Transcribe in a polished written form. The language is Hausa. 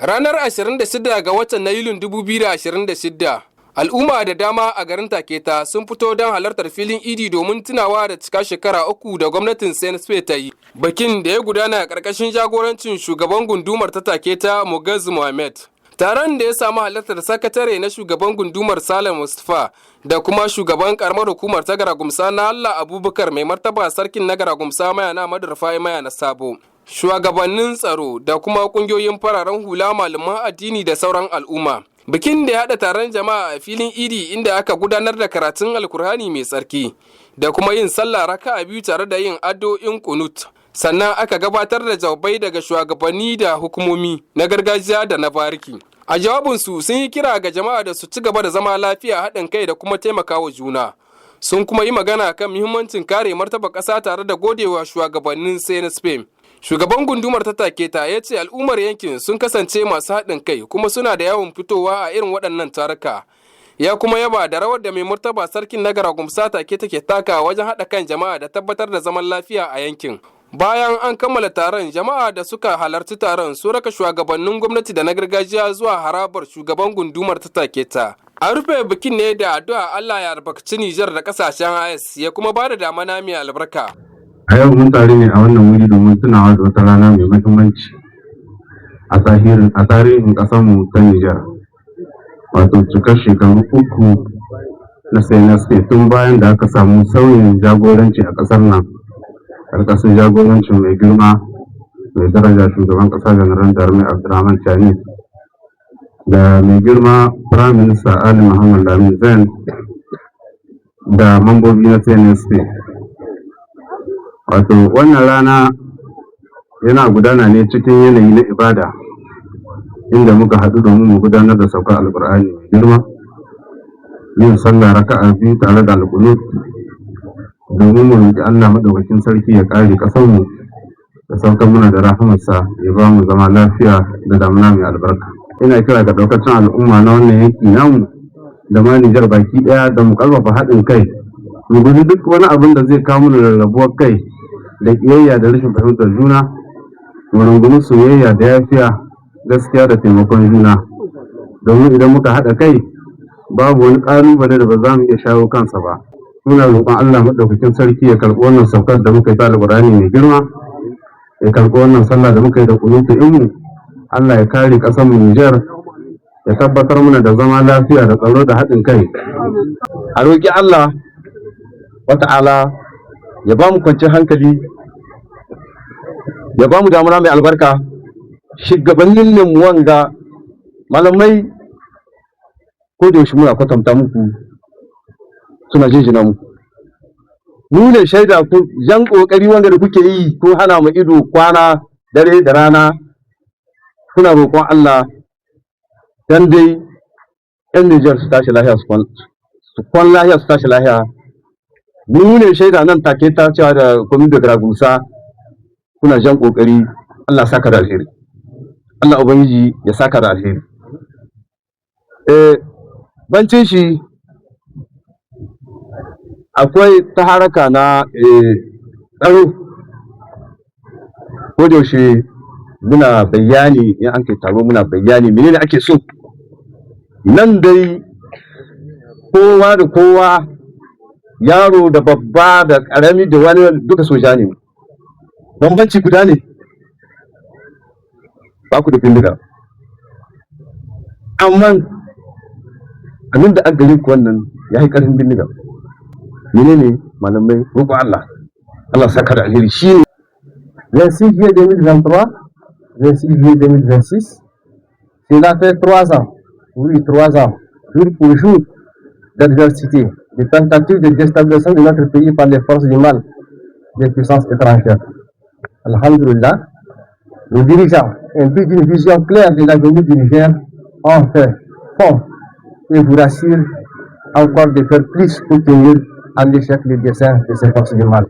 Ranar 26 ga watan na Yulin 2026, al'umma da dama a garin Taketa sun fito don halartar filin Idi domin tunawa da cika shekara 3 da gwamnatin CNSP ta yi. Bikin da ya gudana a ƙarƙashin jagorancin shugaban gundumar ta Taketa, Mugaz Mohammed. Taron da ya samu halartar sakatare na shugaban gundumar, Salam Mustapha, da kuma shugaban karamar hukumar ta Garagumsa na Allah Abubakar, mai martaba sarkin na Garagumsa Mayana Madarfai Mayana Sabo, shugabannin tsaro da kuma kungiyoyin fararen hula, malaman addini da sauran al'umma. Bikin da ya haɗa taron jama'a a filin Idi, inda aka gudanar da karatun Alkur'ani mai tsarki da kuma yin sallah raka'a biyu tare da yin addu'o'in kunut. Sannan aka gabatar da jawabai daga shugabanni da hukumomi na gargajiya da na bariki. A jawabinsu, sun yi kira ga jama'a da su ci gaba da zama lafiya, haɗin kai da kuma taimakawa juna. Sun kuma yi magana kan muhimmancin kare martaba ƙasa tare da godewa shugabannin CNSP. Shugaban gundumar ta Taketa ya ce al'ummar yankin sun kasance masu haɗin kai kuma suna da yawan fitowa a irin waɗannan taruka. Ya kuma yaba da rawar da mai martaba sarkin na Garagumsa Take take taka wajen haɗa kan jama'a da tabbatar da zaman lafiya a yankin. Bayan an kammala taron, jama'a da suka halarci taron su raka shugabannin gwamnati da na gargajiya zuwa harabar shugaban gundumar ta Taketa. An rufe bikin ne da addu'a Allah ya albarkaci Nijar da kasashen AES ya kuma ba da damana mai albarka. A yau mun taru ne a wannan wuri domin tunawa da wata rana mai muhimmanci a tarihin ƙasarmu ta Nijar, wato cikar shekaru 3 na CNSP tun bayan da aka samu sauyin jagoranci a ƙasar nan, ƙarƙashin jagorancin mai girma mai daraja shugaban ƙasa, General d'Armée Abdurrahman Chani, da mai girma Prime Minister Ali Muhammad Lamin Zain, da mambobi na CNSP. Wato wannan rana yana gudana ne cikin yanayi na ibada, inda muka haɗu domin mu gudanar da saukar Alƙur'ani mai girma, yin sallah raka'a biyu tare da alƙunut, domin mu roƙi Allah Maɗaukakin Sarki ya kare ƙasarmu, ya saukar mana da rahamarsa, ya ba mu zama lafiya da damuna mai albarka. Ina kira ga ɗaukacin al'umma na wannan yanki namu da ma Nijar baki ɗaya da mu ƙarfafa haɗin kai, mu guji duk wani abin da zai kawo mana rarrabuwar kai da ƙiyayya da rashin fahimtar juna, mu rungumi soyayya da yafiya, gaskiya da taimakon juna, domin idan muka haɗa kai, babu wani ƙalubale da ba za mu iya shawo kansa ba. Muna roƙon Allah Maɗaukakin Sarki ya karɓi wannan saukar da muka yi ta Alƙur'ani mai girma, ya karɓi wannan sallah da muka yi da kunutu mu. Allah ya kare ƙasar mu Nijar, ya tabbatar mana da zama lafiya da tsaro da haɗin kai. A roƙi Allah wata'ala ya ba mu kwanciyar hankali, ya ba mu damuna mai albarka. Shugabannin nan wanga malamai, ko da yaushe muna kwatanta muku, suna jinjina muku. Mu ne shaida ku jan kokari wanda da kuke yi, ko hana mu ido kwana dare da rana, kuna roƙon Allah dan dai yan Nijar su tashi lahiya, su kwan lahiya, su tashi lahiya. Mu ne shaida nan take ta cewa da commune de Garagumsa kuna jan kokari. Allah saka da alheri, Allah Ubangiji ya saka da alheri. Bancin shi akwai ta haraka na tsaro. Ko da yaushe muna bayani, in an kai taro muna bayani menene ake so. Nan dai kowa da kowa, yaro da babba da ƙarami da wani, duka soja ne. Bambanci guda ne, ba ku da bindiga, amma abin da an gare ku wannan ya yi ƙarfin bindiga. Menene, malamai? Roƙo Allah, Allah saka da alheri shine. 26 juillet 2023, 26 juillet 2026, cela fait 3 ans, oui, 3 ans, jour pour jour, d'adversité, de tentatives de déstabilisation de notre pays par les forces du mal, des puissances étrangères. Alhamdulillah, nos dirigeants, imbus d'une vision claire de l'avenir du Niger, ont fait, font et vous rassurent encore de faire plus pour tenir en échec le dessein de ces forces du mal.